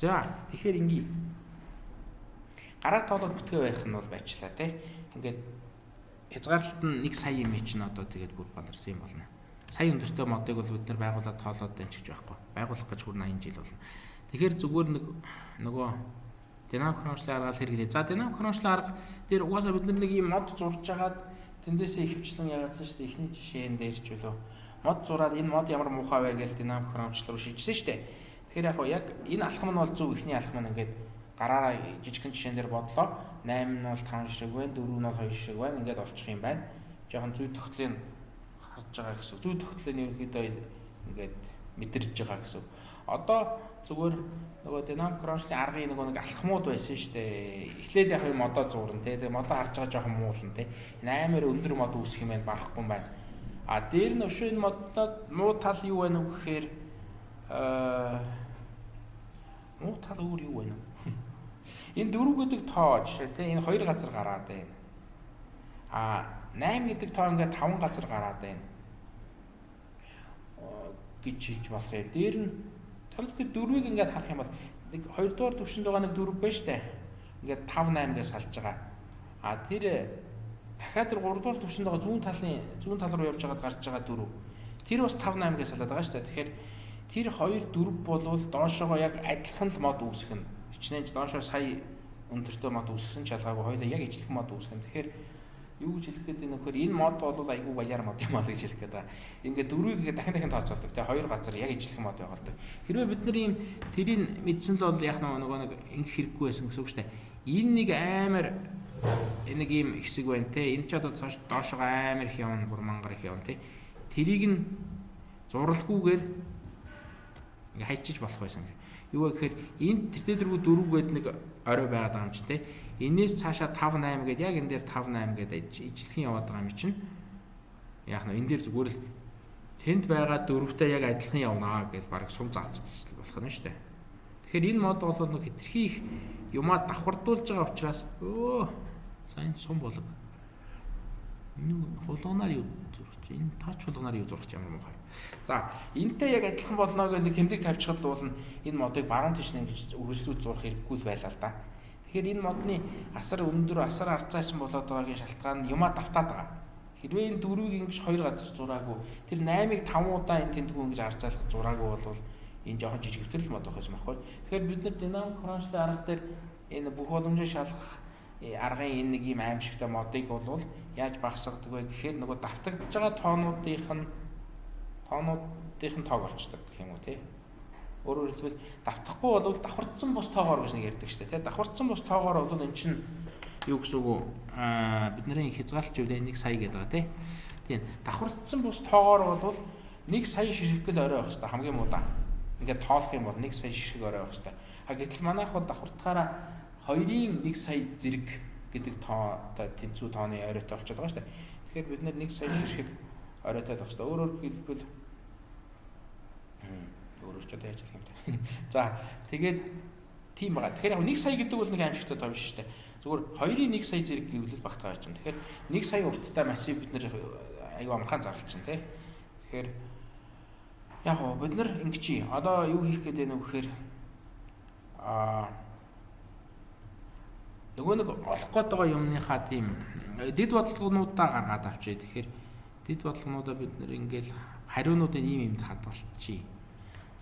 За, тэгэхээр ингийн гараар тоолоод бүтгээ байх нь бол байчлаа тий. Ингээд хязгаарлалт нь 1 сая юм чинь одоо тэгээд бүр болорсон юм болно. Сая өндөртэй модыг бол бид нар байгуулаад тоолоод данчиж байхгүй. Байгуулах гэж бүр 80 жил болно. Тэгэхээр зүгээр нэг нөгөө динамик хөрөнгөчлөлийн аргаар хэрэглэе. За, динамик хөрөнгөчлөлийн арга дээр угаасаа бид нар нэг ийм мод зурж хагаад тэндээсээ ихэвчлэн ягаадсан шүү дээ. Эхний жишээн дээр ч үлээ мод зураад энэ мод ямар муухай вэ гэж динамик хөрөнгөчлөл рүү шийдсэн шүү дээ. Тэгэхээр яг яг энэ алхам нь бол зөв, эхний алхам нь ингээд гараараа жижигхэн жишээн дээр бодлоо. 8 нь бол 5 ширхэг байна, 4 нь бол 2 ширхэг байна. Ингээд олчих юм байна. Жохон зүй тогтлыг харж байгаа гэсэн. Зүй тогтлыг ерөнхийдөө ингээд мэдэрж байгаа гэсэн. Одоо зүгээр нөгөө динамик хөрөнгөчлөлийн аргын нөгөө нэг алхмууд байсан шүү дээ. Эхлээд яг юм модоо зурна тий. Тэгээ модоо харж байгаа жоохон муулна тий. Энэ амар өндөр мод үүсэх юм байна, барахгүй юм байна. А дээр нь өшөө энэ моднод муу тал юу байна вэ гэхээр муу тал өөр юу байна вэ? Энэ 4 гэдэг тоо жишээ тий энэ 2 газар гараад байна. А 8 гэдэг тоо ингээд 5 газар гараад байна гэж хэлж болох юм. Дээр нь томдох дөрвийг ингээд харах юм бол нэг 2 дугаар түвшинд байгаа нэг дөрв байна штэ. Ингээд 5 8 гэж салж байгаа. А тэр дахиад тэр 3 дугаар түвшинд байгаа зүүн талын зүүн тал руу явж байгаад гарч байгаа дөрв. Тэр бас 5 8 гэж салаад байгаа штэ. Тэгэхээр тэр хоёр дөрв болвол доошоогоо яг адилхан л мод үүсгэх нь. Хичнээн ч доошоо сая өндөртөө мод үүсгэсэн ч ялгаагүй хоёулаа яг ижилхэн мод үүсгэх нь. Тэгэхээр юу гэж хэлэх гээд байна вэ гэхээр энэ мод бол айгүй баяр мод юм аа гэж хэлэх гээд байгаа. Ингээд дөрвийг ингээд дахин дахин тооцоолдог. Тэ хоёр газар яг ижилхэн мод байгуулдаг. Хэрвээ бид нар ийм тэрийг мэдсэн л бол яг нөгөө нэг ингэх хэрэггүй байсан гэсэн үг шүү дээ. Энэ нэг амар нэг ийм хэсэг байна те. Энэ ч одоо цааш доошоо амар их явна, бүр мангар их явна те. Тэрийг нь зурлахгүйгээр ингээ хайчиж болох байсан. Юу вэ гэхээр энэ тэр дөрвөө дөрөв гээд нэг орой байгаад байгаа юм чинь те. Энээс цаашаа 5 8 гээд яг энэ дээр 5 8 гээд ижилхэн яваад байгаа юм чинь. Яг нь энэ дээр зүгээр л тэнд байгаа дөрөвтэй яг адилхан явнаа гэж баг сум заацчих болох нь шүү дээ. Тэгэхээр энэ мод бол нэг хэтэрхий их юмаа давхардуулж байгаа учраас өө сайн сум болог. Энэ хулганаар юу зурх чи энэ таач хулганаар юу зурх чи ямар муухай. За, энэтэй яг адилхан болно гэж нэг тэмдэг тавьчихад л бол энэ модыг баруун тийш нь ингэж үргэлжлүүл зурх хэрэггүй л байлаа л да. Тэгэхээр энэ модны асар өндөр асар арцаасан болоод байгаагийн шалтгаан нь юмаа давтаад байгаа. Хэрвээ энэ дөрвийг ингэж хоёр газар зураагүй, тэр 8-ыг 5 удаа энэ тэмдгүү ингэж арцаалах зураагүй бол энэ жоохон жижигвтрэл мод байх юм байхгүй. Тэгэхээр бид нар динамик хөрөнгөчлөлийн арга дээр энэ бүх боломжийг шалгах аргын энэ нэг ийм аимшигтай модыг бол яаж багасгадаг вэ гэхээр нөгөө давтагдж байгаа тоонуудынх нь тоог олчдаг гэх юм уу тий. Өөрөөр хэлбэл давтахгүй бол давхардсан бус тоогоор гэж нэг ярьдаг шүү дээ тий. Давхардсан бус тоогоор бол эн чинь юу гэсэн үг вэ? Аа бидний хязгаарлалт зүйлээ 1 сая гэдэг байгаа тий. Тийм. Давхардсан бус тоогоор бол 1 сая ширхэг л орой байх хэрэгтэй хамгийн муудаа. Ингээд тоолох юм бол 1 сая ширхэг орой байх хэрэгтэй. А гэтэл манайх бол давхардахаараа 2-ын 1 сая зэрэг гэдэг тоо тэнцүү тооны оройтой болчиход байгаа шүү дээ. Тэгэхээр бид нар 1 сая ширхэг оройтой байх хэрэгтэй. Өөрөөр хэлбэл өөрөөр ч одоо яаж хэлэх юм бэ? За, тэгээд тийм байгаа. Тэгэхээр яг 1 сая гэдэг бол нэг аимшигтай тоо биш шүү дээ. Зүгээр 2-ын 1 сая зэрэг гэвэл багтгаа байж байна. Тэгэхээр 1 сая урттай массив бид нэр аюу амархан зарлж чинь тий. Тэгэхээр яг гоо бид нар ингэчий. Одоо юу хийх гээд байна вэ гэхээр нөгөө нэг олох гээд байгаа юмныхаа тийм дэд бодлогонуудаа гаргаад авчээ. Тэгэхээр дэд бодлогонуудаа бид нэр ингээл хариунуудыг ийм юмд хадгалчихъя.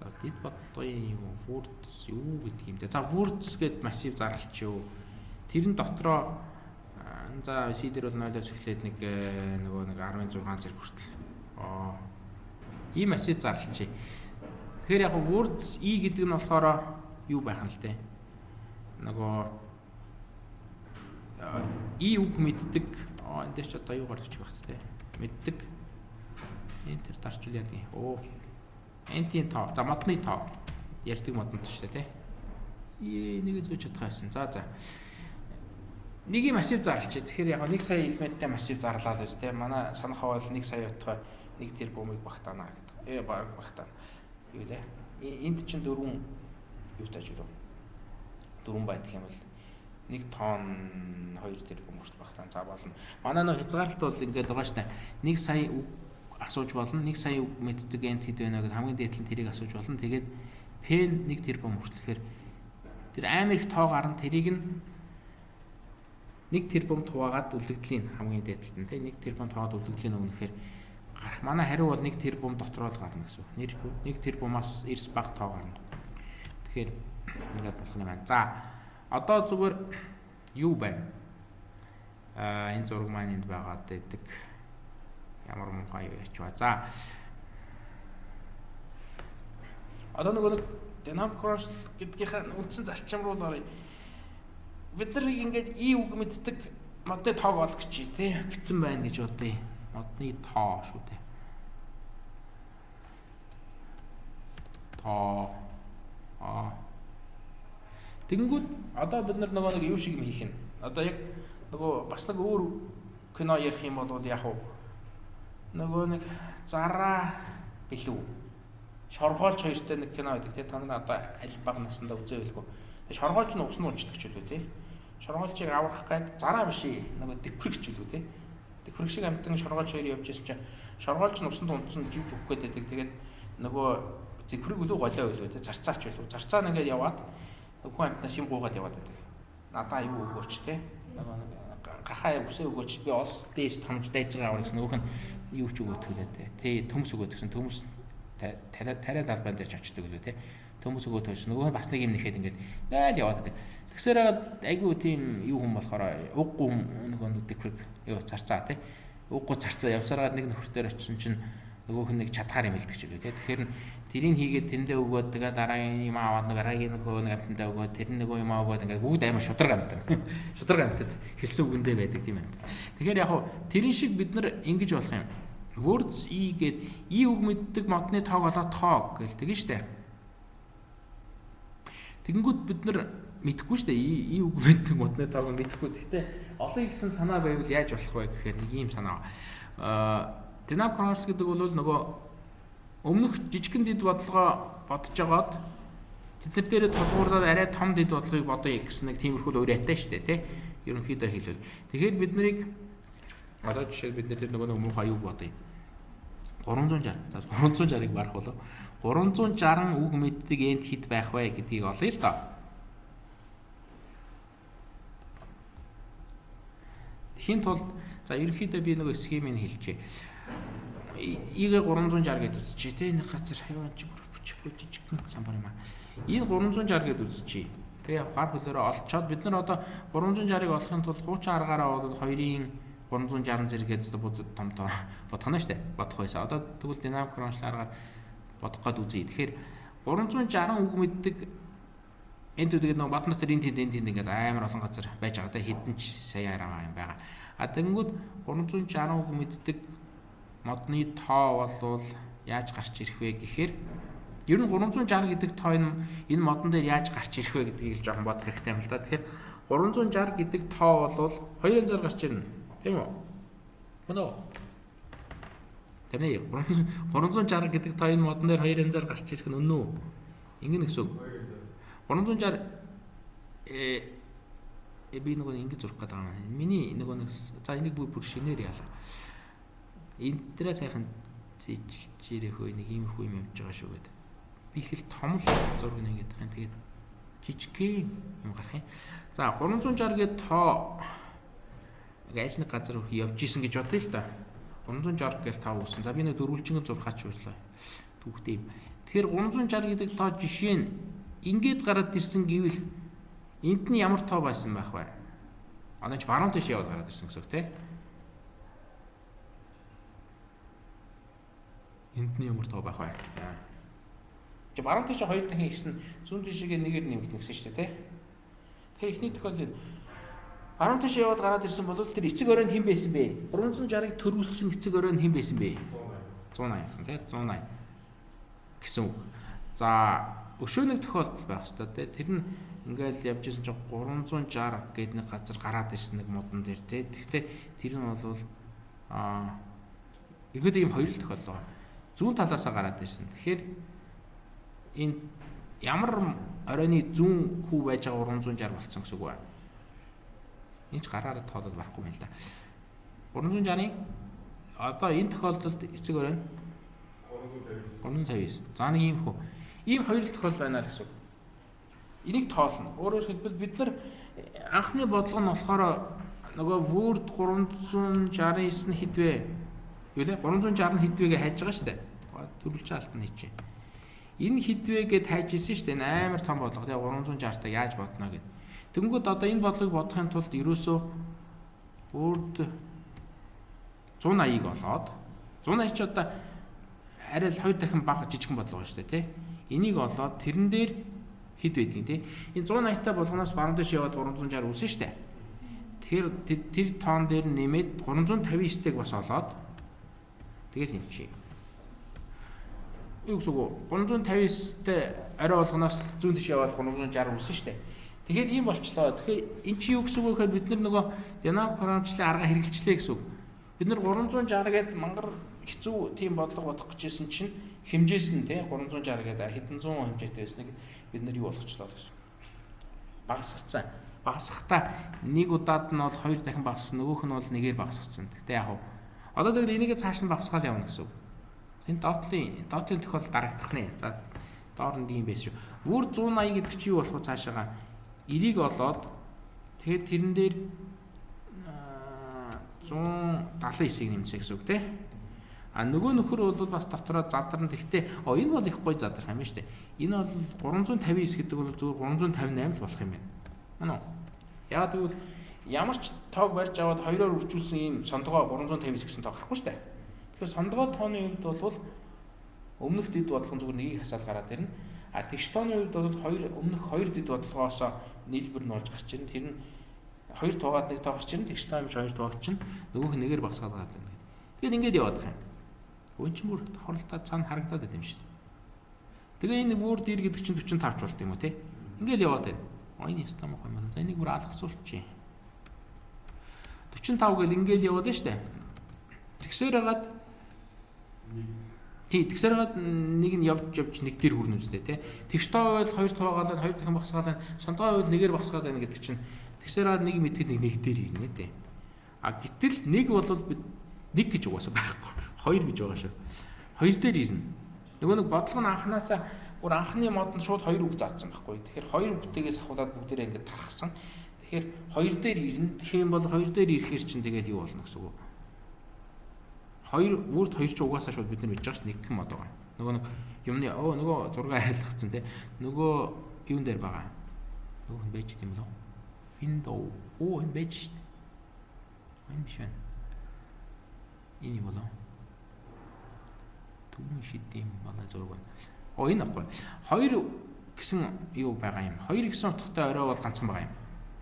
За, дэд бодлогын юу words юу гэдэг юм бэ? За, words гэд массив зарлчих. Тэрэн дотроо за C дээр бол 0-оос эхлээд нэг нөгөө нэг 16 зэрэг хүртэл. Ийм массив зарлчих. Тэгэхээр яг words e гэдэг нь болохоор юу байх нь л дээ. Нөгөө и үг мэддэг. Энэ дээр ч одоо юу гарч ирэх байх те. Мэддэг. Энэ тэр дарчвал яадаг юм. Оо. Энтийн тоо. За, модны тоо. Ярьдаг модонд шүү дээ, те. Нэг зөөж чадах байсан. За за. Нэг юм массив зарлчих. Тэгэхээр яг 1 сая элементтэй массив зарлаа л биз те. Манай санах бол 1 сая утгаа 1 тэрбумыг багтаана гэдэг. Баг багтаана. Юу лээ? Энд чинь дөрвөн юутай ч үлээ. 4 байт гэх юм бол 1 тонн 2 тэрбум хүртэл багтаана. За болно. Манай нөө хязгаарлалт бол ингээд байгаа шүү дээ. 1 сая үг асууж болно. 1 сая үг мэддэг энт хэд байна гэдэг хамгийн дээд нь тэрийг асууж болно. Тэгээд P 1 тэрбум хүртэл. Тэгэхээр Тэр амар их тоо гарна, тэрийг нь 1 тэрбум хуваагаад үлдэгдлийн хамгийн дээд талд нь тий 1 тэрбум хуваагаад үлдэгдлийн өгнөхээр гарах. Манай хариу бол 1 тэрбум дотроо л гарна гэсэн үг. 1 тэрбумаас эрс бага тоо гарна. Тэгэхээр ингээд болох юм байна. За одоо зүгээр юу байна? Энэ зураг маань энд байгаад байдаг. Ямар муухай юу ячваа. За одоо нөгөө нэг dynamic cross гэдгийнхаа үндсэн зарчим руу оръё. Бид нар ингээд и үг мэддэг модны тоог ол гэж тий гэсэн байна гэж бодъё. Модны тоо шүү дээ. Тоо. Аа. Тэнгүүд одоо бид нар нөгөө нэг юу шиг юм хийх нь. Одоо яг нөгөө бас нэг өөр кино ярих юм бол яг уу нөгөө нэг зараа билүү. Шоргоолж хоёртой нэг кино байдаг тий. Та нар одоо аль бага насндаа үзээ байлгүй. Тэгээ шоргоолж нь ус нь уучдаг ч үлээ тий. Шоргоолжийг аврах гээд зараа биш нөгөө дэвхрэг ч үлээ тий. Дэвхрэг шиг амтан шоргоолж хоёр явж байсан чинь шоргоолж нь усанд унтсан живж өгөх гээд байдаг. Тэгээд нөгөө зэвхрэг үлээ голоо үлээ тий. Зарцаач үлээ. Зарцаа нь ингээд яваад хүн амтнаас юм гуугаад яваад байдаг. Надаа юу өгөөч тий. Нөгөө нэг гахаа үсээ өгөөч би олс дээс томж дайцгаа авах гэсэн нөгөөх нь юу ч өгөөд төлөө тий. Тий төмс өгөөд гэсэн төмс тариа талбайн дээр ч очдөг лүү тий. Төмс өгөөд тойс нөгөө нь бас нэг юм нэхэд ингээд гайл яваад байдаг. Тэгсээр айгүй тийм юу хүн болохоор уггүй нөгөө дэвхрэг юу зарцаа тий. Уггүй зарцаа явсараад нэг нөхөр дээр очисон чинь нөгөөх нь нэг чадхаар юм хэлдэг ч үлээ тий. Тэгэхээр тэрийг хийгээд тэндээ өгөөд тэгээ дараагийн юм аваад нэг дараагийн нөгөө нэг амтандаа өгөөд тэр нөгөө юм аваад ингээд бүгд амар шударга амтан. Шударга амтад хэлсэн үгэндээ байдаг тийм амт. Тэгэхээр яг хуу тэрэн шиг бид нар ингэж болох юм. Words e гээд и үг мэддэг модны тоог олоо тоог гэл тэгэн штэ. Тэгэнгүүт бид нар мэдэхгүй штэ и үг мэддэг модны тоог мэдэхгүй. Гэхдээ олон гэсэн санаа байвал яаж болох вэ гэхээр нэг ийм санаа. Dynamic cross гэдэг бол нөгөө өмнөх жижигхэн дэд бодлогоо бодож байгаад тэд нар дээрээ тулгуурлаад арай том дэд бодлогыг бодъё гэсэн нэг тиймэрхүү уриатай штэ тий. Ерөнхийдөө хэлбэл. Тэгэхээр бид нарыг одоо жишээ бид нар тэр нөгөө нэг муухай юу бодъё. 360. За 360-ыг барах болов. 360 үг мэддэг энд хэд байх вэ гэдгийг олъё л доо. Тэхийн тулд за ерөнхийдөө би нөгөө схемийг хэлчихье. Игээ 360 гэдээ үзчихье те нэг газар юу чи бүр бүчихгүй жижигхэн самбар юм аа. Энэ 360 гэдээ үзчихье. Тэгээ гар хөлөөрөө олцоод бид нар одоо 360-ыг олохын тулд хуучин аргаараа бол 2-ын 360 зэрэг гэдээ том том бодох нь шүү дээ. Бодох байсан. Одоо тэгвэл динамик хрончлын аргаар бодох гээд үзье. Тэгэхээр 360 үг мэддэг энэ төдөг нэг баднат тэр энэ тэнд ингээд амар олон газар байж байгаа те хэдэн ч сая араа юм байгаа. А тэгэнгүүт 360 үг мэддэг модны тоо болвол яаж гарч ирэх вэ гэхээр ер нь 360 гэдэг тоо энэ модон дээр яаж гарч ирэх вэ гэдгийг л жоохон бодох хэрэгтэй юм л да. Тэгэхээр 360 гэдэг тоо болвол хоёр янзаар гарч ирнэ. Тийм үү? Мөн үү? Таны 360 гэдэг тоо энэ модон дээр хоёр янзаар гарч ирэх нь үнэн үү? Ингэн гэсэн үг. 360 би нөгөө ингэж зурх гээд байгаа юм. Миний нөгөө нэг за энийг бүр шинээр яалаа. Энэ дээрээ сайхан зэжилж ирэх үе нэг иймэрхүү юм явж байгаа шүү гэдэг. Би их л том л зураг нэг гэдэг юм. Тэгээд жижигхэн юм гарах юм. За 360 гээд тоо аль нэг газар явж исэн гэж бодъё л да. 360 гээл тоо үүсэн. За би нэг дөрвөлжингэн зурхаач боллоо. Түүхтэй юм. Тэгэхээр 360 гэдэг тоо жишээ нь ингээд гараад ирсэн гэвэл энд нь ямар тоо байсан байх вэ? Одоо ч баруун тийш яваад гараад ирсэн гэсэн үг тий. Энд нь ямар тоо байх вэ? Чи баруун тийш хоёр дахин ирсэн, зүүн тийшээ нэгээр нэмэгдэнэ гэсэн шүү дээ тий. Тэгэхээр эхний тохиолдолд баруун тийш яваад гараад ирсэн бол тэр эцэг оройн хэн байсан бэ? 360-ыг төрүүлсэн эцэг оройн хэн байсан бэ? 180 гэсэн тий 180 гэсэн үг. За өшөө нэг тохиолдол байх хэрэгтэй тий. Тэр нь ингээл явж исэн чинь 360 гээд нэг газар гараад ирсэн нэг модон дээр тий. Тэгэхдээ тэр нь бол ерөөдөө ийм хоёр л тохиолдол байгаа. Зүүн талаасаа гараад ирсэн. Тэгэхээр энэ ямар оройны зүүн хүү байж байгаа 360 болцсон гэсэн үг байна. Энэ ч гараараа тоолоод барахгүй юм л да. 360-ын одоо энэ тохиолдолд эцэг орой нь 359. За нэг ийм хүү. Ийм хоёр л тохиолдол байна л гэсэн үг. Энийг тоолно. Өөрөөр хэлбэл бид нар анхны бодлого нь болохоор нөгөө Word 369 нь хэд вэ? Юу лээ? 360 нь хэд вэ гэж хайж байгаа шүү дээ. Төрөлж алтан хийчих. Энэ хэд вэ гэд хайж ирсэн шүү дээ. Энэ амар том бодлого. Тэгээ 360-таа яаж бодно гэд. Тэнгүүд одоо энэ бодлогыг бодохын тулд ерөөсөө Word 180-ыг олоод 180 ч одоо арай л 2 дахин бага жижигхэн бодлого шүү дээ, тий? Энийг олоод тэрэн дээр хэд байдгийг, тий? Энэ 180-тай болгоноос баруун дэш яваад 360 үүсэн шүү дээ. Тэгэхээр тэр тоон дээр нэмээд 359-тэйг бас олоод тэгэл нэмчихье. Юу гэсэн үг вэ? 359-тэй орой болгоноос зүүн тийш яваад 360 үүсэн шүү дээ. Тэгэхээр ийм болчлоо. Тэгэхээр эн чинь юу гэсэн үг вэ гэхээр бид нар нөгөө динамик програмчлалын арга хэрэгжилчлээ гэсэн үг. Бид нар 360 гээд мангар хэцүү тийм бодлого бодох гэжсэн чинь хэмжээс нь тий 360 гээд хэдэн зуун хэмжээтэй байсныг бид нар юу болгочлоо гэсэн. Багасгацсан. Багасгахдаа нэг удаад нь бол 2 дахин багассан, нөгөөх нь бол нэгээр багасгацсан. Гэхдээ яг хав одоо тэгэл энийгээ цааш нь багасгаал явна гэсэн үг. Энэ доотлын тохиолдол дарагдах нэ. За доор нь ийм байсан шүү. Бүр 180 гэдэг чинь юу болох вэ цаашаага 90-ийг олоод тэгээд тэрэн дээр 179-ийг нэмсэн гэсэн үг тий. А нөгөө нөхөр бол бас дотроо задарна. Гэхдээ энэ бол их гоё задрах юм байна шүү дээ. Энэ бол 359 гэдэг бол зөвхөн 358 л болох юм байна. Мөн үү? Яг тэгвэл ямар ч тоог барьж аваад 2-оор үржүүлсэн ийм сондгоо 359 гэсэн тоо гарахгүй шүү дээ. Тэгэхээр сондгоо тооны хувьд бол өмнөх дэд бодлого зүгээр нэгийг хасаал гараад ирнэ. А тэгш тооны хувьд бол өмнөх хоёр дэд бодлогоос нийлбэр нь болж гарч ирнэ. Тэр нь 2 тугаад 1 тоо гарч ирнэ. Тэгш тоо юм чи 2 тугаач чинь нөгөөх нь нэгээр багасгаад гараад ирнэ. Тэгэхээр ингээд яваад байгаа юм. Өн чинь бүр давхарлалтаа цаана харагдаад байт юм шиг. Тэгээ энэ бүр дэр гэдэг чинь 45 ч болт юм уу те? Ингээл яваад байна. Энэ ястаа мох юм байна. За энийг бүр алгасуулчих. 45 гэл ингээл яваад байна штэ. Тэгсээр хагаад тий, тэгсээр хагаад нэг нь явж явж нэг дээр хүрнэ үстэй те. Тэгш тоо байвал 2 туугаалаа 2 дахин багасгаалаа, сондгоо байвал нэгээр багасгаад байна гэдэг чинь тэгсээр хагаад нэг мэдхэд нэг дээр ирнэ те. А гэтэл нэг бол бид нэг гэж угаасаа байхгүй. 2 гэж байгаа шүү. 2 дээр ирнэ. Нөгөө нэг бодлого нь анханасаа бүр анхны мод нь шууд 2 үг заасан байхгүй. Тэгэхээр 2 үгтэйгээс ахуулаад бүгдээрээ ингээд тархсан. Тэгэхээр 2 дээр ирнэ. Тэгэх юм бол 2 дээр ирэхээр чинь тэгэл юу болно гэсэн үг. 2 бүрд 2 ч угаасаа шууд бид нар мэдж байгаа ш нэг гэх мод байгаа. Нөгөө нэг юмны нөгөө зураг арилгацсан тий. Нөгөө юун дээр байгаа. Нөгөө нь байж идэм болов. Window. Энэ байж штэ. Энэ биш байна. Энэ юм болов. Түмэн шидэм манай зураг байна. Энэ ахгүй. 2 гэсэн юу байгаа юм. 2 гэсэн утгатай орой бол ганцхан байгаа юм.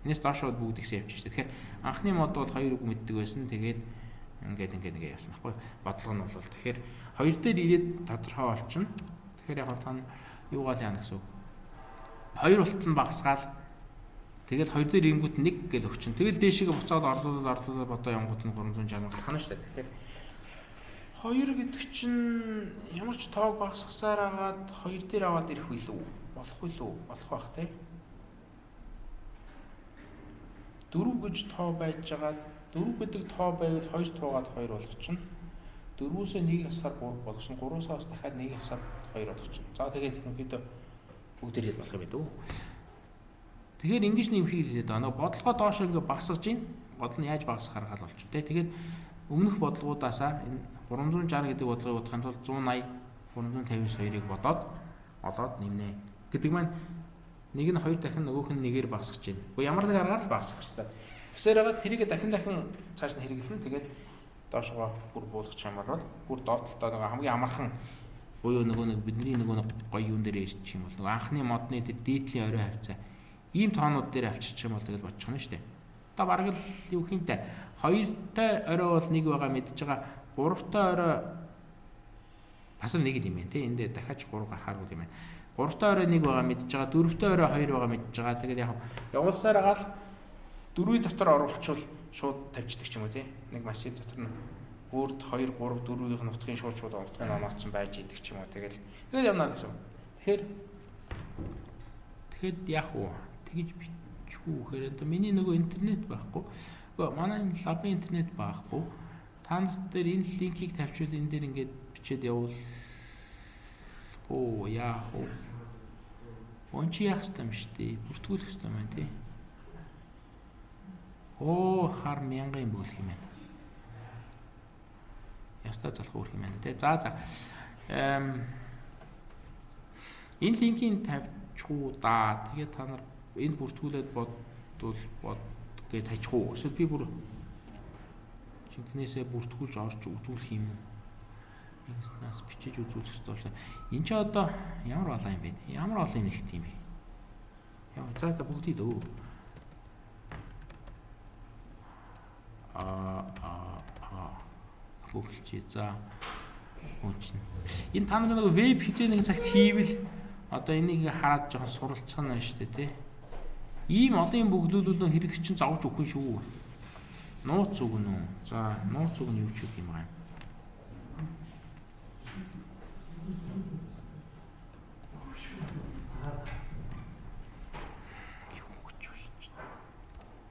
Энэс доошоо бүгд ихсэн явчих штэ. Тэгэхээр анхны мод бол 2 үг мэддэг байсан. Тэгээд ингээд явсан байхгүй. Бодлого нь бол тэгэхээр 2 дээр ирээд тодорхой болчихно. Тэгэхээр яг та юугаал яана гэсэн үг. 2 болтол нь багасгаал тэгэл 2 дээр ирэнгүүт 1 гэл өгчин. Тэгэл дээшээ буцаад орлуулаад бодоо явангууд нь 360 гарах нь шүү дээ. Тэгэхээр 2 гэдэг чинь ямар ч тоог багасгасаар агаад 2 дээр аваад ирэх билүү? Болох билүү? Болох бах те. 4 гэж тоо байж байгаа. 4 гэдэг тоо байвал 2 туугаад 2 болгочихно. 4-өөсөө 1 хасахаар 3 болгочихно. 3-оос бас дахиад 1 хасаад 2 болгочихно. За тэгээд ерөнхийдөө бүгдээр хэд болох юм бэ дөө. Тэгэхээр ингэж нэмхийг хэлээд байгаа. Нөгөө бодлогоо доош ингээ багасгаж гин. Бодол нь яаж багасгах аргаал болчих те. Тэгээд өмнөх бодлогуудаасаа энэ 360 гэдэг бодлогыг бодохын тулд 180 352-ыг бодоод олоод нэмнэ. Гэдэг маань нэг нь 2 дахин нөгөөх нь нэгээр багасгаж байна. Гэхдээ ямар нэг аргаар л багасгах хэрэгтэй. Тэгсээр байгаа тэрийг дахин цааш нь хэрэглэнэ. Тэгээд доошгоо бүр буулгачих юм бол бүр доотлолтоо нөгөө хамгийн амархан буюу нөгөө нэг бидний нөгөө нэг гоё юун дээр ирчих юм бол нөгөө анхны модны тэр дээдлийн орой хавцаа ийм тоонууд дээр авчирчих юм бол тэгэл бодчих нь шүү дээ. Одоо бараг л юу хинтэй 2-тай орой бол 1 байгаа мэдж байгаа. 3-тай орой бас л нэг юм байна тий. Энд дахиад 3 гарахааргүй юм байна. 3-тай орой 1 байгаа мэдж байгаа. 4-тэй орой 2 байгаа мэдж байгаа. Тэгээд яг явуулсаар байгаа л 4-ийн дотор оруулчвал шууд тавьчихдаг ч юм уу тий. Нэг массив дотор нь бүрд 2 3 4-ийн нутгийн шууд нутгийн онооцсон байж идэг ч юм уу. Тэгэл явна гэсэн. Тэгэхээр яг уу тэгж бичихүү гэхээр одоо миний нөгөө интернет байхгүй. Гэхдээ манай энэ лабын интернет байхгүй. Та нарт дээр энэ линкийг тавьчвал энэ дээр ингээд бичээд явуул. Оо яах вэ? Он чи яах ёстой юм шүү дээ. Бүртгүүлэх ёстой юм байна тий. Оо, хар мянган юм бөглөх юм байна. Ястай залах үүрх юм байна тий. За. Энэ линкийг тавьчих уу да. Тэгээд та нар энд бүртгүүлээд бодвол бод гэж тавьчих уу. Эсвэл би бүр жинкнээсээ бүртгүүлж орж үзүүлэх юм уу? Нэгснээс бичиж үзүүлэх ёстой болсон. Энд чи одоо ямар олон юм бэ? Ямар олон юм нэгт юм бэ? Яа, за бүгдийг өө. А хөглөж за үүчин. Энэ та нар нэг веб хизээ нэг цагт хийвэл одоо энийг хараад жоохон суралцах нь байна шүү дээ, тий. Ийм олон юм бөглүүлвэл хэрэглэгч чинь зовж өгөх юм шүү. Нууц үг нь үү? За, нууц үг нь юу ч юм аа. Юу гэж байна ч.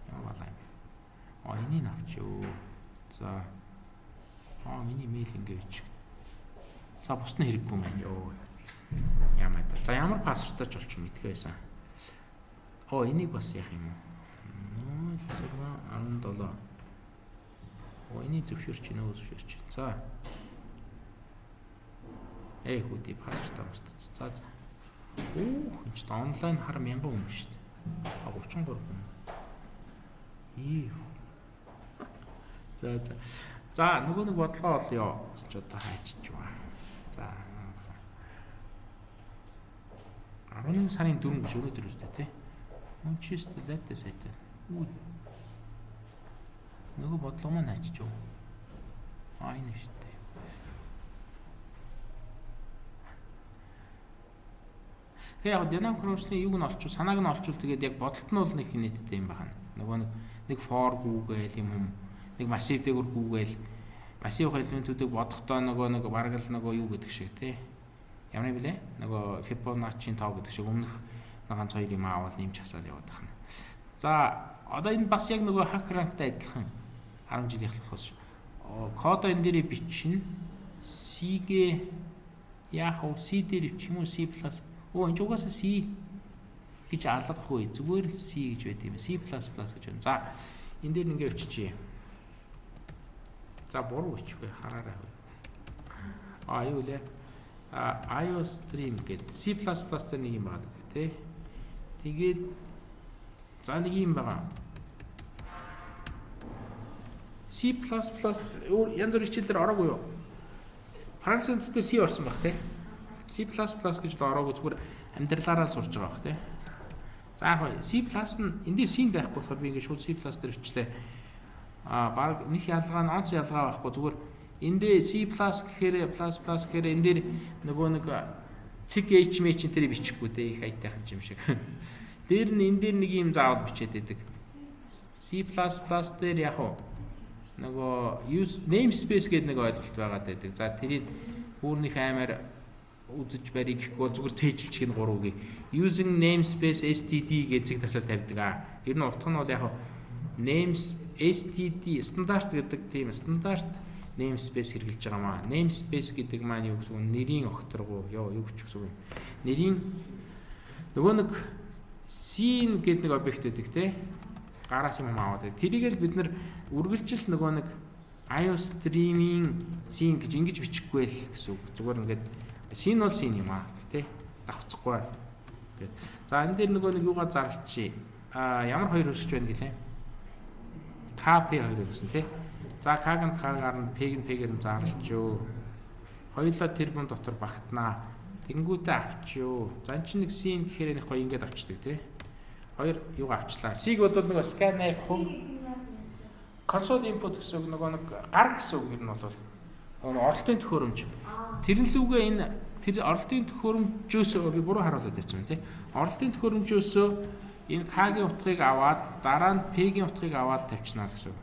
Ямар балаа юм. А энийг авч юу. За. Аа миний мэйл ингэ бичих. За бус нь хэрэггүй маань ёо. Ямаа та. За ямар пассворттой ч болчих мэдгүй байсан. Оо энийг бас яах юм уу? 06 17. Оо энийг зөвшөөрч нөө зөвшөөрч. За. Эй хөдий пассвортаа мартчихсан. За за. Оо энэ ч онлайн хар 1000 хүн шүү дээ. А 33 хүн. Ий. За за. За нөгөө нэг бодлогоо олъё гэж одоо хайчиж байна. За 11 сарын 4 гэж өнөөдөр үстэй тий. Үнчээс лайтай сайтай. Үгүй. Нөгөө бодлого маань хайчиж юу. А энэ шүү дээ. Тэгэхээр яг динамик програмчлалын юг нь олчвол санааг нь олчвол тэгээд яг бодолт нь бол нэг нийтдээ юм байна. Нөгөө нэг for гүүгээл юм юм нэг массив дээгүр гүүгээл массив элементүүдийг бодохдоо нөгөө нэг бараг л нөгөө юу гэдэг шиг тий. Ямар юм блэ? Нөгөө Fibonacci-ийн тоо гэдэг шиг өмнөх ганц хоёр юм аавал нэмж хасаад яваад байна. За одоо энэ бас яг нөгөө HackerRank-тай адилхан 10 жилийнх болохоос кодо энэ дээрээ бичнэ. C-гээ яах вэ? C дээр бичих юм уу? C+. Өө энэ ч угаасаа C гэж алгах үе. Зүгээр л C гэж байд юм. C++ гэж байна. За энэ дээр ингээ биччихье. За буруу бичихгүй хараарай. А юу лээ? А iostream гэдэг C++ дээр нэг юм байгаа гэдэг тий. Тэгээд за нэг юм байгаа. C++ өөр янз бүрийн хичээл дээр ороогүй юу? Програмын дээр C орсон байх тий. C++ гэж л ороогүй зүгээр амьдралаараа сурч байгаа байх тий. За яг C+ нь энэ дээр C байхгүй болохоор би ингээд шууд C+ дээр бичлээ. А баг нэг ялгаа нь онц ялгаа байхгүй зүгээр энэ дээр C+ гэхээр плюс плюс гэхээр энэ дээр нөгөө нэг цэг H мэ чинь тэрийг бичихгүй те их аятайхан юм шиг. Дээр нь энэ дээр нэг юм заавал бичээд байдаг. C++ дээр яг уу нөгөө use namespace гэдэг нэг ойлголт байгаад байдаг. За тэрийг бүрнийх аймаар үзэж барийг гэхгүй бол зүгээр цээжилчих нь гурвыг using namespace std гэж зэг тасал тавьдаг. А ер нь утга нь бол яг names std стандарт гэдэг тийм стандарт namespace хэрэглэж байгаа маа. Namespace гэдэг маань юу гэсэн үг? Нэрийн огторгуу. Йоо юу гэж гэсэн үг юм. Нэрийн нөгөө нэг C гэдэг нэг объект байдаг те. Гараас юм аваад. Тэрийг л бид нар үргэлжил нөгөө нэг iostream-ийн C гэж ингэж бичихгүй л гэсэн үг. Зүгээр ингээд C нь бол C юм аа те. Давхцахгүй. Гэт. За энэ дээр нөгөө нэг юугаа зарлчих. А ямар хоёр хөрсөж байна гэлээ? KP хоёр гэсэн тий. За К-г нь К-гаар нь П-г нь П-гээр нь зарлж юу. Хоёулаа тэр бум дотор багтнаа. Тэнгүүтээ авчив. За энэ чинь нэг C гэхээр нэг гоё ингэж авчдаг тий. Хоёр юугаа авчлаа. C-г бол нөгөө scanf хувь console input гэсэн үг нөгөө нэг гар гэсэн үг ер нь бол нөгөө оролтын төхөөрөмж. Тэрэн лүүгээ энэ тэр оролтын төхөөрөмжөөс би буруу харуулад явсан юм тий. Оролтын төхөөрөмжөөс энэ К-гийн утгыг аваад дараа нь П-гийн утгыг аваад тавьчихна л гэсэн үг.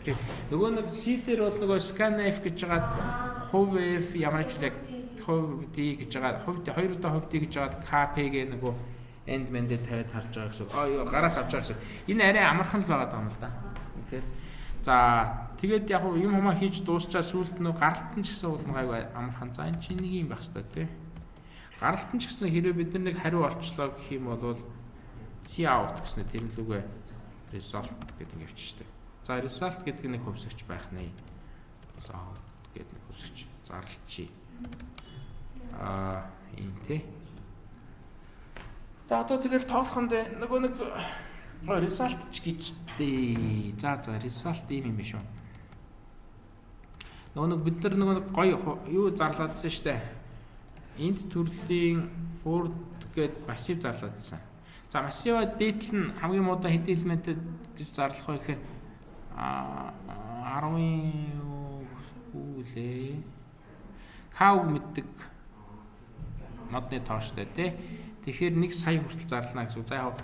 Тий. Нөгөө нэг C дээр бол нөгөө scanf гэж байгаа хувь F ямар ч л хувь D гэж байгаа хувь хоёр удаа хувь D гэж байгаа KP гэ нөгөө энд мэндэ тавиад харж байгаа гэсэн. А юу гараас авч байгаа гэсэн. Энэ арай амархан л байгаа юм л да. Тэгэхээр за тэгээд яг юм хумаа хийж дуусчаа сүүлд нөө гаралт нь ч гэсэн уулна гайгүй амархан. За энэ чинь нэг юм байх хэрэгтэй тий. Гаралт нь ч гэсэн хэрвээ бид нар нэг хариу олчлоо гэх юм бол cout гэснээр тэр лүгээ result гэдэг нь явчихдаг. За result гэдэг нэг хувьсагч байх нэ. Result гэдэг нэг хувьсагч зарлчий. Энэ тий. За одоо тэгэл тоолохонд нөгөө нэг result ч гэжтэй. За result ийм юм биш үү? Нөгөө нэг бид нар нөгөө нэг гоё юу зарлаадсан штэ. Энд төрлийн word гээд массив зарлаадсан. За массива дээдл нь хамгийн муудаа хэдэн элементтэй гэж зарлах вэ гэхээр 10 үлээ. К үг мэддэг модны тооштой тий. Тэгэхээр 1 сая хүртэл зарлана гэсэн үг. За яг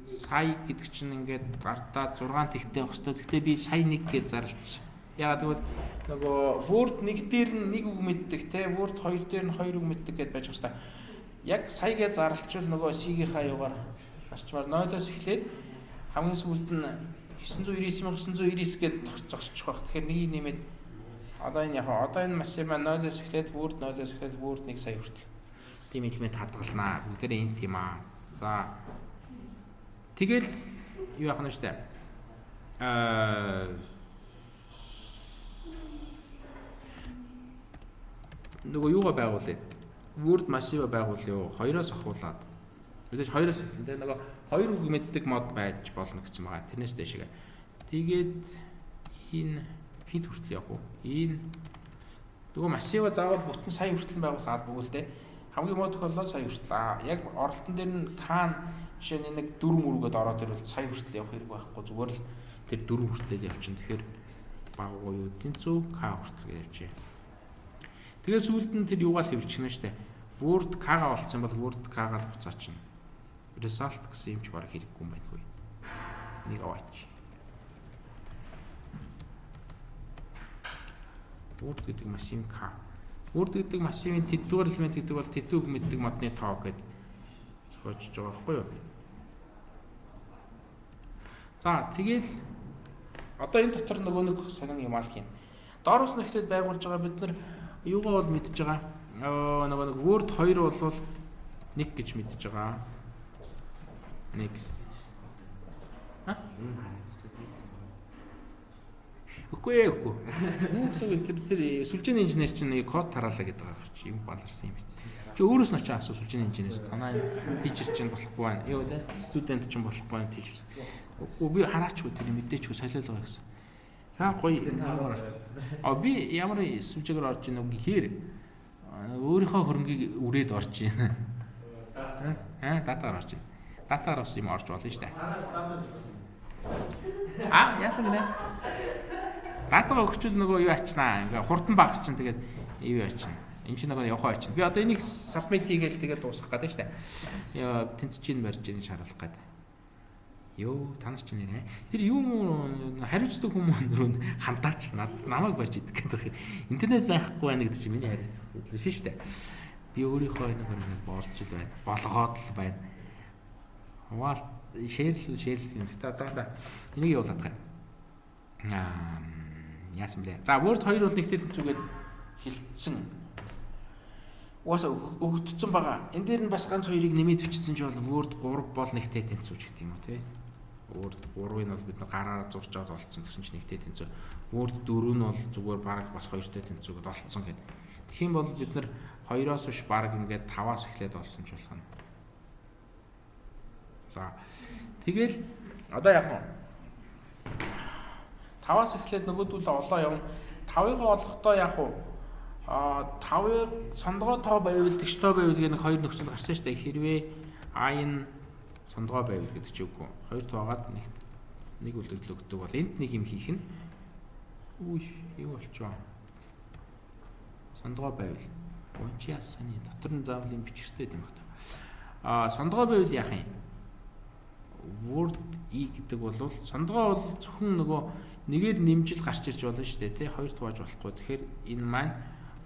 сая гэдэг чинь ингээд гартаа 6 тэгтэй байх хэвээр. Гэхдээ би сая 1 гэж зарлаж. Яагаад гэвэл нөгөө Word 1 дээр нь 1 үг мэддэг те, Word 2 дээр нь 2 үг мэддэг гэдээ байж хэвээр. Яг сая гэж зарлчвал нөгөө C-гийнхаа юугаар гарчмаар 0-оос эхлээд хамгийн сүүлд нь 999 999 гээд зогсчих байх. Тэгэхээр нэгийг нэмээд одоо энэ яг одоо энэ массив маань 0-оос эхлээд Word 0-оос эхлээд Word 1 сая хүртэл тийм элемент хадгалнаа. Бүгдээрээ энэ тийм аа. За тэгэл юу яах нь штэ. Нөгөө юугаа байгуулъя? Word массива байгуулъя. Хоёроос ахуулаад. Мэдээж хоёроос эхлэн тэ нөгөө хоёр үг мэддэг мод байж болно гэсэн байгаа. Тэрнээс дэшегээ. Тэгээд энэ хэд хүртэл явах уу? Энэ нөгөө массива заавал бүтэн сая хүртэл байгуулах албагүй л дээ. Хамгийн муу тохиолдолд сая хүртэл. Яг оролтон дээр нь кан жишээ нь нэг 4 мөрөөгд ороод ирвэл сая хүртэл явах хэрэг байхгүй. Зүгээр л тэр 4 хүртэл явчихна. Тэгэхээр баггүй юу тэнцүү к хүртэл гэж явчихъя. Тэгээ сүүлд нь тэр юугаа л хэвлчихнэ штэ. Word K-гаа олцсон бол Word K-гаа л буцаачна. Result гэсэн юм ч баг хэрэггүй юм байна хөөе. Энийг аваач. Word гэдэг массив K. Word гэдэг массивын тэддүгээр элемент гэдэг бол тэдүүг мэддэг модны тоо гэд зохиожж байгаа байхгүй юу? За тэгэл одоо энэ дотор нөгөө нэг сонин юм аал хийн. Доороос нь эхлээд байгуулж байгаа бид нар юугаа бол мэдж байгаа. Нөгөө нэг Word 2 бол 1 гэж мэдж байгаа. 1. Ха? Юм харагдчихсан сайт. Үгүй ээ үгүй. Үгүй тэр сүлжээний инженер чинь нэг код тараалаа гэдэг байгаа чи юм баларсан юм байна. Чи өөрөөс нь очиж асуу сүлжээний инженерээс. Танай teacher чинь болохгүй байна. Юу вэ? Студент чинь болохгүй байна teacher. Үгүй би хараачгүй тэр мэдээчгүй солиол байгаа гэсэн. Та гоё. А би ямар сүлжээгээр орж ийн үг гэхээр өөрийнхөө хөрөнгийг үрээд орж ийн. Аа датаар орж ийн. Датаар бас юм орж болно шүү дээ. Аа яасан гинэ? Датагаа өгчвөл нөгөө юу ачнаа. Ингээ хурдан багс чинь тэгээд юу ачна. Энд чинь нөгөө явхаа ачна. Би одоо энийг submit хийгээл тэгээд дуусгах гэдэг шүү дээ. Яа тэнцэж барьж ийн шаруулах гэдэг. Йоо та нар ч нэрэ. Тэр юм хариуцдаг хүмүүс рүү хандаач намайг барьж идэх гэдэг юм. Интернет байхгүй байна гэдэг чинь миний хариуцлага биш шүү дээ. Би өөрийнхөө нэг хөрөнгөд болж л байна. Болгоод л байна. Хуваал шеэрлэл юм. Гэтэ одоо энийг явуулах юм. Аа яасан блэ? За Word 2 бол нэгтэй тэнцүүгээд хилцсэн. Угаасаа өгөгдсөн байгаа. Энэ дээр нь бас ганц хоёрыг нэмээд өчсөн ч бол Word 3 бол нэгтэй тэнцүүч гэдэг юм уу те. Word 3-ыг нь бол бид нар гараараа зурж аваад олцсон гэсэн чинь нэгтэй тэнцүү. Word 4 нь бол зүгээр бараг бас хоёртой тэнцүүгээд олцсон гэдэг. Тэгэх юм бол бид нар 2-оос биш бараг ингээд 5-аас эхлээд олсон ч болох нь. За тэгэл одоо яг нь 5-аас эхлээд нөгөөдөл олоо явна. 5-ыг олохдоо яг уу 5-ыг сондгоо тоо байвал тэгш тоо байвал гэх нэг хоёр нөхцөл гарсан шүү дээ. Хэрвээ i нь сондгоо байвал гэдэг чи үгүй. Хоёр тоогаад нэг үлдэгдэл өгдөг бол энд нэг юм хийх нь үгүй юу болчихоо. Сондгоо байвал чи ясаны дотор нь заавал юм бичих хэрэгтэй юм байна. Аа сондгоо байвал яах юм? Word e гэдэг бол сондгоо бол зөвхөн нөгөө нэгээр нэмжил гарч ирж болно шүү дээ тий. Хоёр тувааж болохгүй. Тэгэхээр энэ маань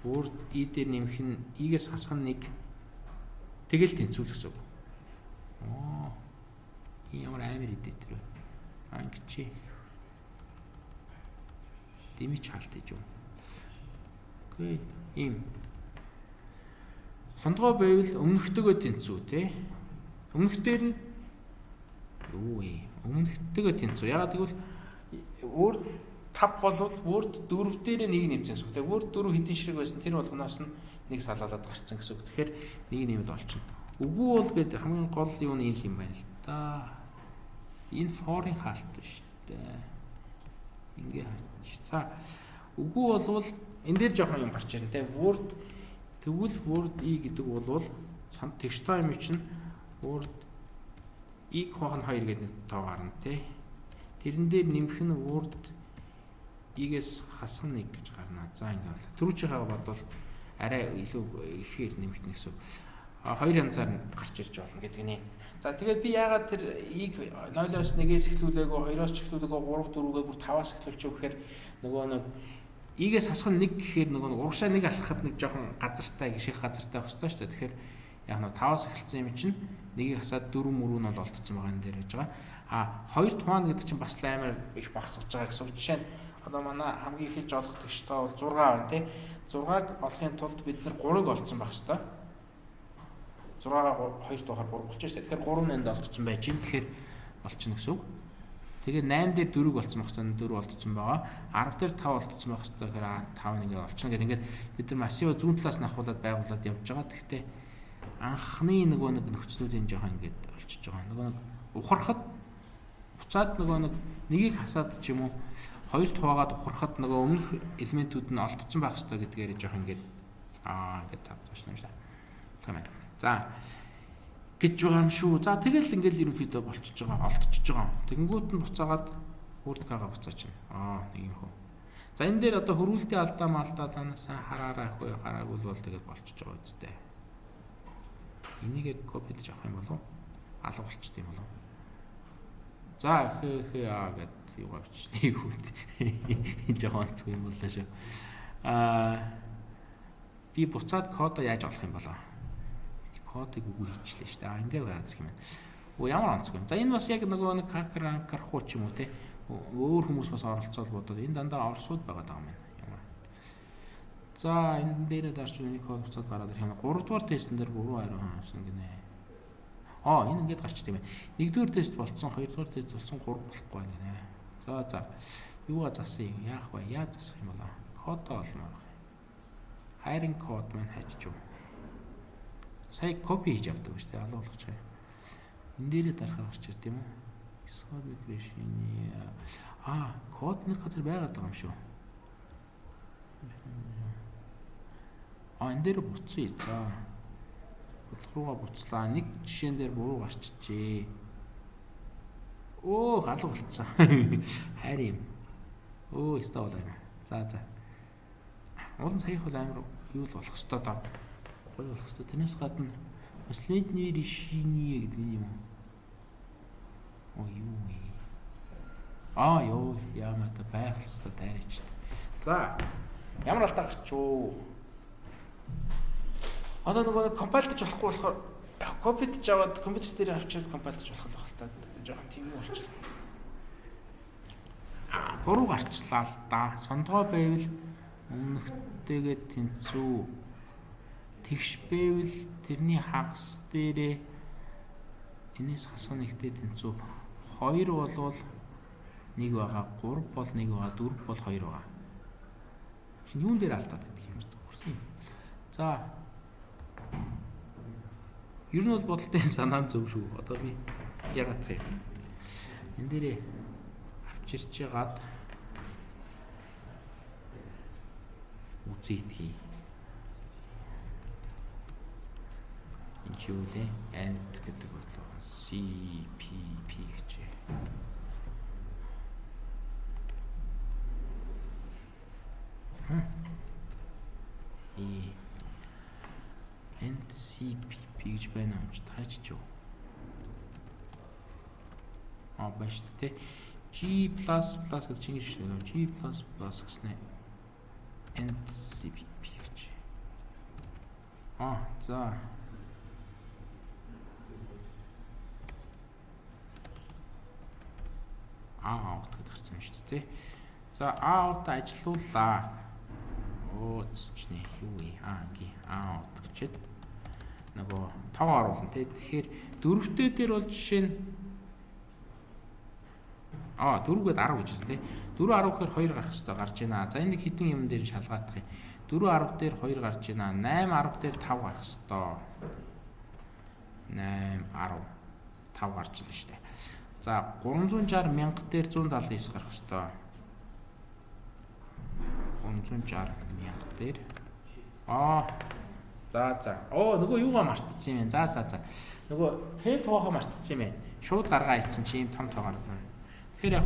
Word e дээр нэмэх нь e-гээс хасах нь 1 тэгэл тэнцүүл гэсэн үг. Оо. Ямар амар идэ тэр. Аа ингэчи. Дэмич хаалт гэж юм. Окей. Ийм. Сондгоо байвал өмнөхтэйгөө тэнцүү те. Өмнөх дээр нь юу вэ? Өмнөхтэйгөө тэнцүү. Ягаад гэвэл word 5 болвол word 4 дээр нэг нэмсэн гэсэн үг. Тэгээ word 4 хэдэн ширэг байсан тэр болгоноос нь нэг салаалаад гарцсан гэсэн үг. Тэгэхээр нэг нэмэл олчихно. Үгүй бол гэдэг хамгийн гол юу нь энэ юм байна л да. Энэ for-ын хаалт биш дээ. Ингээ харч. За үгүй болвол энэ дээр жоохон юм гарч ирнэ те. Word тэгвэл word i гэдэг бол тэгш тоо юм чинь word i хуваах нь 2 гэдэг нэг тоо гарна те. Тэрэн дээр нэмэх нь word i-гээс хасах 1 гэж гарна. За ингээ бол. Түрүүчийнхээ бодвол арай илүү ихээр нэмэгдэнэ гэсэн. Хоёр янзаар нь гарч ирж болно гэдэг нэ. За тэгээд би яагаад тэр i-г 0-оос 1-ээс эхлүүлээгөө, 2-оос ч эхлүүлээгөө, 3 4-гээ бүр 5-аас эхлүүлчих гэхээр нөгөө нэг i-гээс хасах нь 1 гэхээр нөгөө нэг урагшаа нэг алхахад нэг жоохон газартай, гişих газартай байх ёстой шүү дээ. Тэгэхээр яг нь 5-аас эхэлсэн юм чинь нэгийг хасаад 4 мөрөө нь бол олдсон байгаа энэ дээр байж байгаа. А 2 тухайн гэдэг чинь бас амар их багасгаж байгаа гэсэн үг. Жишээ нь одоо манай хамгийн их хийж олох тэгш тоо бол 6 байна тий. 6-аг олохын тулд бид нар 3-ыг олдсон байх ёстой. 6-гаа 2 дугаар 3 болчих шүү дээ. Тэгэхээр 3 8-д олдсон байж гин. Тэгэхээр болчихно гэсэн үг. Тэгээд 8 дээр 4-г олдсон байх ёстой. 4 олдсон байгаа. 10 дээр 5 олдсон байх ёстой. Тэгэхээр 5 нэгээ олчихно гэдэг. Ингээд бид нар массив зүүн талаас нь ахуулаад байгуулад явж байгаа. Тэгэхдээ анхны нөгөө нэг нөхцлүүдийн жоохон ингээд олчиж байгаа. Нөгөө нэг ухрахад буцаад нөгөө нэг нэгийг хасаад ч юм уу хоёр хуваагаад ухрахад нөгөө өмнөх элементүүд нь олдсон байх ёстой гэдгээр жоохон ингээд ингээд тавьж байна юм шиг. Тийм ээ. За гэж байгаа юм шүү. За тэгэл ингээл ерөнхийдөө болчихж байгаа, олдчихж байгаа. Тэгэнгүүт нь буцаагаад word-гаа буцаачихна. Нэг юм хөө. За энэ дээр одоо хөрвүүлтийн алдаа малдаа танаас хараарай хөө хараагүй бол тэгэл болчихж байгаа үстэй. Энийг копидж авах юм болов? Алга болчихд юм болов? За хэ а гэд юу авчихна юу гэдэг. Жохон онцгой юм боллоо шүү. Би буцаад кодоо яаж олох юм болов? Кодыг үгүй хийчлээ шүү дээ. Ингээд гараад ирэх юм байна. Оо ямар онцгой юм. За энэ бас яг нөгөө нэг хакер анкар хуу ч юм уу те. Өөр хүмүүс бас оролцоол бодоод энэ дандаа орсууд байгаа даа юм байна. Ямар. За энэ дээрээ дарч нэг код буцаад гараад ирэх юм. 3 дугаар тестэн дээр буруу хариу хавсан гинэ. Энэ ингээд гарчт юм байна. 1-р тест болцсон, 2-р тест болсон, 3 болохгүй байна гинэ. За за. Юугаа засах юм? Яах вэ? Яаж засах юм болоо? Кодоо олмоор байна. Хайрын код маань хайчих юм. Сая копи хийж авдаг шүү дээ. Алга болгочих юм. Энэ дээрээ дарахаар гарч ирд юм уу? Исходник решение. Код нэг газар байгаад байгаа юм шүү. Энэ дээр буцъя. За. Бодлого руугаа буцлаа. Нэг жишээн дээр буруу гарчжээ. Алга болцсон. Хайр юм. Өстой бол юм. За за. Уул нь саях бол амар юу л болох ёстой даа. Гоё болох ёстой. Тэрнээс гадна последнее решение гэдэг нь юм уу? Юу вэ? Ёо, яамаа та байх ёстой дайрч. За. Ямар алдаа гарч юу? Одоо нөгөө компайлдж болохгүй болохоор копидж аваад компьютер дээр авчирд компайлдж болох л байх л та. Жохон тийм юм болчихлоо. Буруу гарчлаа л да. Сондгоо байвал өмнөхтэйгээ тэнцүү. Тэгш байвал тэрний хагас дээрээ энэс хасах нэгтэй тэнцүү. 2 болвол 1 байгаа, 3 бол 1 байгаа, 4 бол 2 байгаа. Шинэ юун дээр алдаад байдаг юм бэ? За. Ер нь бол бодолтой санаа зөв шүү. Одоо би яагаад гэх юм. Энэ дээрээ авчирч ягаад үзийдгий. Энэ чи юу лээ? And гэдэг бодлоо. C P P гэж. E N C P P гэж байна юм чи таач юу? Байна шүү дээ. G++ гэж чинь шүү дээ. G++ гэснээр N C P P гэж. За. Out гэдэг гарсан юм шүү дээ. За out ажилууллаа. Чиний юу вэ? Ингээ out гэчээд. Нөгөө тоогоо оруулна тий. Тэгэхээр дөрөвтэй дээр бол жишээ нь 4 гээд 10 гэж байна тий. 4 10 гэхээр 2 гарах хэрэгтэй гарч байна. За энэ нэг хідэн юм дээр шалгаадах юм. 4 10 дээр 2 гарч байна. 8 10 дээр 5 гарах хэрэгтэй. 8 10 5 гарч ирнэ шүү дээ. За 360 мянга дээр 179 гарах хэрэгтэй. 360 мянга дээр за. Оо, нөгөө юугаа мартчихсан юм бэ? За. Нөгөө P тоогоо мартчихсан юм байна. Шууд гаргаа ийцэн чи ийм том тоо гараад байна. Тэгэхээр яг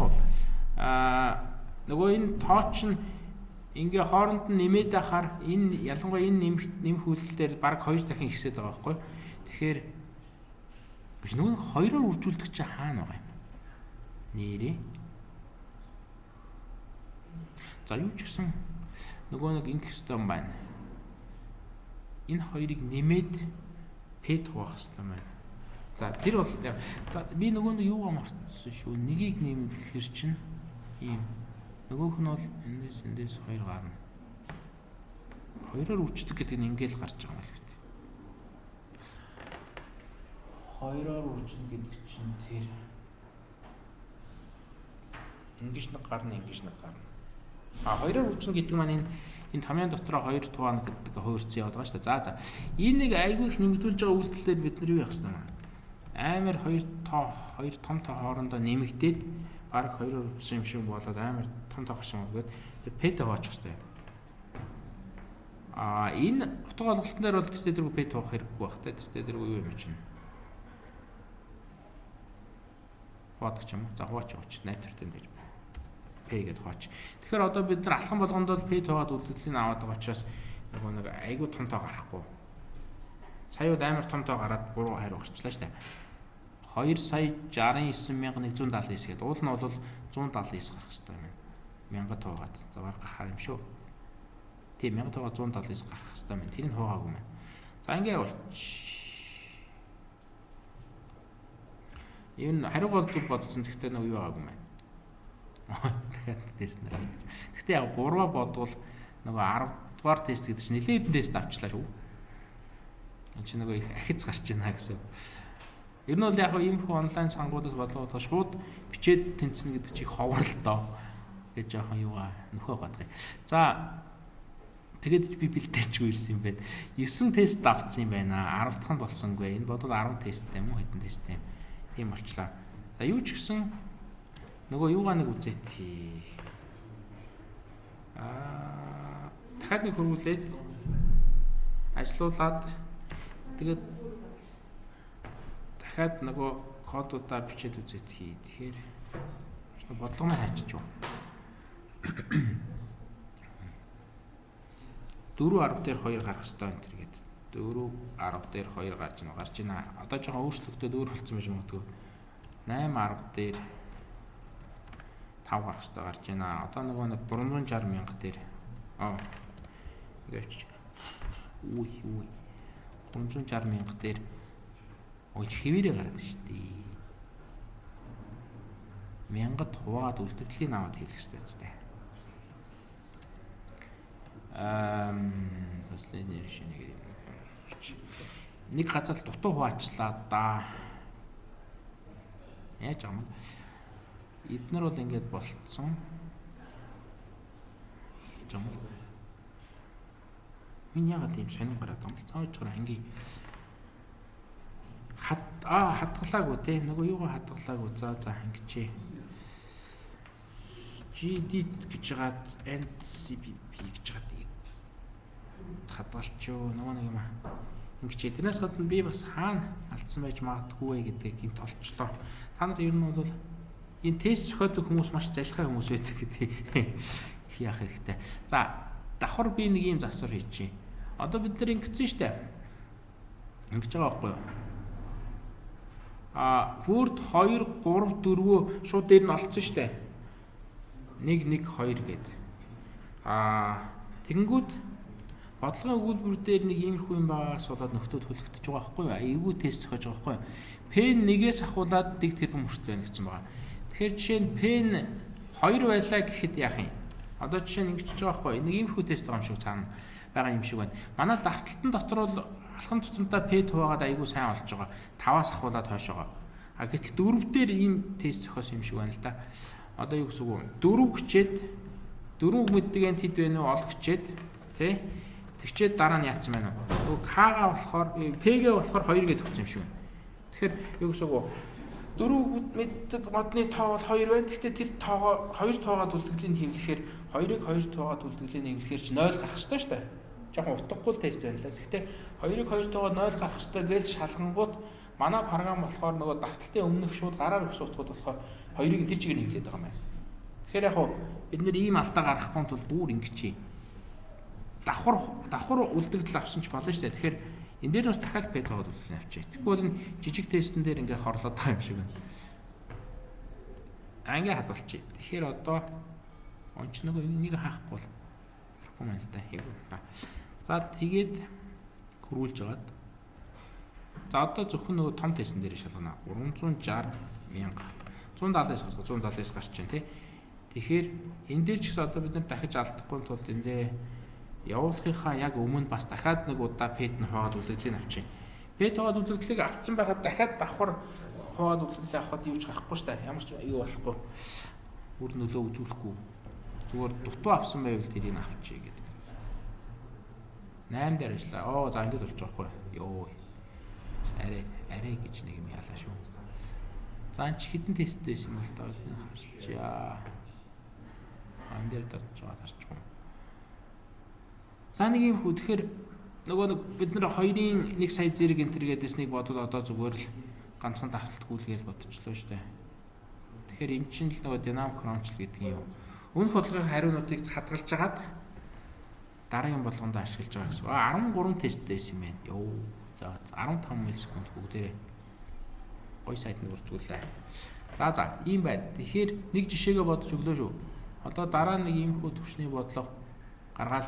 нөгөө энэ тоо чинь ингээ хооронд нь нэмээд байхаар энэ ялангуяа энэ нэмэх үйлдэл дээр баг 2 дахин ихсээд байгаа байхгүй. Тэгэхээр биш нөгөө хоёроор үржүүлдэг чи хаана байгаа юм? Нэрээ. За юу ч гэсэн нөгөө нэг ингэх ёстой юм байна. Энэ хоёрыг нэмээд P хуваах ёстой юм байна. За тэр бол би нөгөө нэг юугаа мартсан шүү. Нэгийг нэмэхэр чинь ийм нөгөөх нь бол эндээс 2 гарна. Хоёроор үрждэг гэдэг нь ингээл гарч байгаа юм л үү. Хоёроор үржинэ гэдэг чинь тэр ингэж нэг гарна, ингэж нэг гарна. Хоёроор үржинэ гэдэг маань энэ томьёон дотроо 2 туваана гэдэг хувирцсан яваад байгаа шүү дээ. За. Энэ нэг айгүй их нэмэгдүүлж байгаа үйлдэлээр бид нар юу яах ёстой юм бэ? Амар хоёр том тоо хоорондоо нэмэгдээд баг хоёроор үржсэн юм шиг болоод амар том тоо гарсан юм гээд тэр P-тэй хувачих ёстой юм. Энэ утга олголтын дээр бол тэртээ тэргүй P хуваах хэрэггүй байх та. Тэртээ тэргүй юу юм чинь. Хуваадаг ч юм уу. За хуваач. 8 төртөн дээр P гэдээ хуваач. Тэгэхээр одоо бид нар алхам болгонд бол P хуваад үлдэлийг аваад байгаа учраас нөгөө нэг айгүй том тоо гарахгүй. Саяуд амар том тоо гараад буруу хариу гарчлаа шүү дээ. 2 сая 69179 гэдэг. Уул нь бол 179 гарах хэрэгтэй юм. 1000 туугаад за баг гарахаар юм шүү. Тийм 1000 туугаад 179 гарах хэрэгтэй юм. Тэр нь хуваагүй юм. За ингээ явуулч. Энэ хариу гол зүг бодсон. Гэхдээ нөгөө юу байгаагүй юм байна. Дахиад тест нэр алдсан. Гэхдээ яг буруу бодвол нөгөө 10 дугаар тест гэдэг чинь нэлээд хэдэн тест авчлаа шүү. Энд чинь нөгөө их ахиц гарч байна гэсэн. Ер нь бол яг иймэрхүү онлайн сангуудаас бодлого бодоход шууд бичээд тэнцэнэ гэдэг чинь ховор л доо гэж жоохон юугаа нөхөө гадах юм. За тэгээд би бэлтээчгүй ирсэн юм байна. 9 тест авцсан юм байна. 10 дахь нь болсонгүй. Энэ бодвол 10 тесттэй юм уу хэдэн тесттэй юм. Тийм болчлаа. За юу ч гэсэн нөгөө юугаа нэг үзээт. Дахиад нэг хөрвүүлээд ажилуулад тэгээд дахиад нөгөө кодуудаа бичээд үзээд хий. Тэгэхээр бодлого маань хайчих юу. 4 10 дээр 2 гарах хэрэгтэй энэ төр гээд. 4 10 дээр 2 гарч байна. Гарч байна. Одоо жоохон өөрчлөгдөд өөр болсон байж магадгүй. 8 10 дээр 5 гарах хэрэгтэй гарч байна. Одоо нөгөө нэг 360 мянга дээр ингээд очиж. Үгүй үгүй. 360 мянга дээр ой хэвээрээ гараад шүү дээ. Мянгад хуваагаад үлдэгдлийн аваад хийх хэрэгтэй үстэй. Последний решение нэг газар дутуу хуваачлаа да. Яаж юм? Эднэр бол ингээд болцсон. Яаж юм? Минь яагаад ийм сонин гараад байгаа юм бэ? Цааш гараа ингээ хадгалаагүй те. Нөгөө юугаа хадгалаагүй. За ингэчээ. GD гэж хагаад NCPP гэж хагаад хадгалчуу нөгөө нэг юм ингэчээ. Тэрнээс гадна би бас хаана алдсан байж магадгүй вэ гэдгийг гинт олчлоо. Та нар ер нь бол энэ тест зохиодог хүмүүс маш залхай хүмүүс байдаг гэдгийг их яах хэрэгтэй. За давхар би нэг юм засвар хийчихье. Одоо бид нар ингэсэн штэ. Ингэж байгаа байхгүй юу? Word 2 3 4 шууд дээр нь олцсон штэ. 1 1 2 гээд. Тэгэнгүүт бодлогын өгүүлбэр дээр нэг иймэрхүү юм байгаас болоод нөхдүүд хөлөгдөж байгаа байхгүй юу? Эйгүү тест зохиож байгаа байхгүй юу? P1-ээс ахуулаад дэг тэрбум хүртэл байна гэсэн байгаа. Тэгэхээр жишээ нь P2 байлаа гэхэд яах юм? Одоо жишээ нь ингэж байгаа байхгүй юу? Нэг иймэрхүү тест байгаа юм шиг цаана байгаа юм шиг байна. Манай давталтан дотор бол Алхам тутамдаа P хуваагаад айгүй сайн болж байгаа. 5-аас ахуулаад хойшоогоо. А гэтэл 4 дээр ийм тест зохиосон юм шиг байна л да. Одоо юу гэсэн үг вэ? 4 гэчээд 4 мэддэг энэ хэд вэ нөө ол гэчээд тий. Тэгчээд дараа нь яатсан байна вэ? Нөгөө К-га болохоор П-гээ болохоор 2 гэж өгсөн юм шиг байна. Тэгэхээр юу гэсэн үг вэ? 4 мэддэг модны тоо бол 2 байна. Гэхдээ тэр тоогоо 2 тоогоо түлдэглийг хэвлэхээр 2-ыг 2 тоогоо түлдэглийг хэвлэхээр чи 0 гарах ёстой шүү дээ. Жохон утгагүй л тест байна л да. Гэхдээ 2-ыг 2 тоогоо 0 гарах ёстой гэж шалгангууд манай програм болохоор нөгөө давталтын өмнөх шууд гараар өгсөн утгууд болохоор 2-ыг тэр чигээр хэвлээд байгаа юм байна. Тэгэхээр яг хуу бид нэр ийм алдаа гаргахгүй тул бүр ингэчээ. Давхар давхар үлдэгдэл авсан ч болно шүү дээ. Тэгэхээр энэ дээр бас дахиад P тоогоод үлдэн авчээ. Тэгэхгүй бол энэ жижиг тестэн дээр ингээ хорлоод байгаа юм шиг байна. А ингээ хадгалчих. Тэгэхээр одоо онч нөгөө энийг хаахгүй бол болохгүй юм л да. За тэгээд хөрвүүлж агаад. За одоо зөвхөн нөгөө том тестэн дээр шалгана. 360 мянга 179 179 гарч байна тий. Тэгэхээр энэ дээр ч гэсэн одоо бид нар дахиж алдахгүй тулд эндээ явуулахынхаа яг өмнө бас дахиад нэг удаа P-т нь хуваагаад үлдэгдлийг авчих. P хуваагаад үлдэгдлийг авцсан байхад дахиад давхар хуваагаад үлдэгдлийг авахад юу ч гарахгүй шүү дээ. Ямар ч юу болохгүй. Үр нөлөө үзүүлэхгүй. Зүгээр дутуу авсан байвал тэрийг авчий гэдэг. 8 дээр ажиллаа. Оо за ингэж болж байгаа байхгүй. Йоо. Арай арай гэж нэг юм ялаа шүү. За энэ ч хэдэн тест байсан юм бол даа харчаа. Ан дээр дарж байгаа харчих. За нэг юм хүү тэгэхээр нөгөө нэг бид нар 2-ын 1 сая зэрэг энтер гэдээснийг бодвол одоо зүгээр л ганцхан давталтгүй л гэж бодчихлоо шүү дээ. Тэгэхээр эн чинь л нөгөө динамик хрончл гэдэг юм. Өмнөх бодлогын хариунуудыг хадгалж агаад дараагийн болгонд ашиглаж байгаа гэсэн. 13 тест байсан юм байна. Йоо. За 15 миллисекунд бүгдээрээ гоё сайт нь бүрдгүүлээ. За за ийм байна. Тэгэхээр нэг жишээгээ бодож өглөө шүү. Одоо дараа нэг иймэрхүү төвшний бодлого гаргаал.